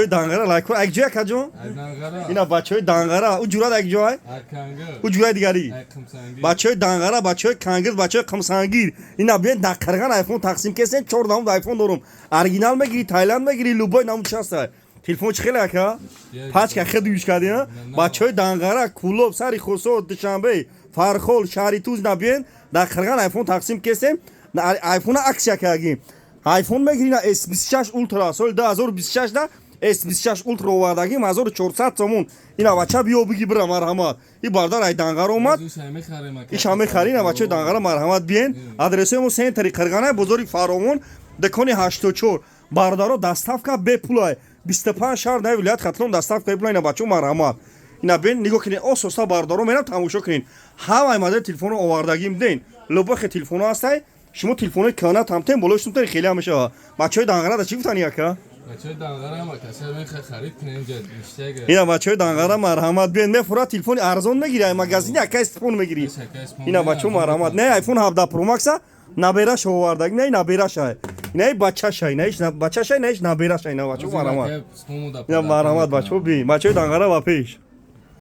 Данғара лайк як ҷоя каҷон. Ина бачаҳои Данғара, ӯ ҷурат як ҷой, ӯ ҷураи дигарӣ. Бачаҳои Данғара, бачаҳои Кангир, бачаҳои Қамсангир, ина биён, дар Қирған айфон тақсим кесен. Чор намуд айфон дорум, оригинал мегирӣ, Таиланд мегирӣ, любой намуд часта. Телефон чӣ хеле, ака? Пачка хел юш кардӣ. Бачаҳои Данғара, Кулоб, сари Хусо, Душанбе, Фархол, шаҳри Туз, на биён, дар Қирған айфон тақсим кесем. Айфона акция кардагим. Айфон мегирӣ на S26 Ultra, соли 2026 да S26 Ultra овардагим, 1400 сомон. Ина бача, биё, биги, бира, марҳамат. И бардар ай Данғара омад, иша мехари. Ина бачаи Данғара, марҳамат, биен. Адресои мо центри Қирғанай, бозори Фаровон, дукони 84. Бародаро, доставка бепулай, 25 шаҳр наи вилоят Хатлон доставка бепулай. Ина бачао, марҳамат, ина бен, нигоҳ кунед. Ососта, бародаро, мерам, тамошо кунед. Ҳамаи модели телефоно овардагим, ден, любой хе телефоно ҳастай. Шумо телефонои кана тамтен болои сумтен хеле ҳам мешава. Бачаҳои Данғара да чӣ гуфтани, ака? Ина бачаҳои Данғара, марҳамат, биен. Мефура, телефони арзон мегири, ай магазини ака телефон мегири. Ина бачаҳо, марҳамат. Не, айфон 17 Pro Max набераш овардаг, не, наберашай, инаи бачашай, наиш бачашай, наиш наберашай. Ина бачаҳо, марҳамат, ина марҳамат, бачаҳо, би, бачаҳои Данғара ба пеш.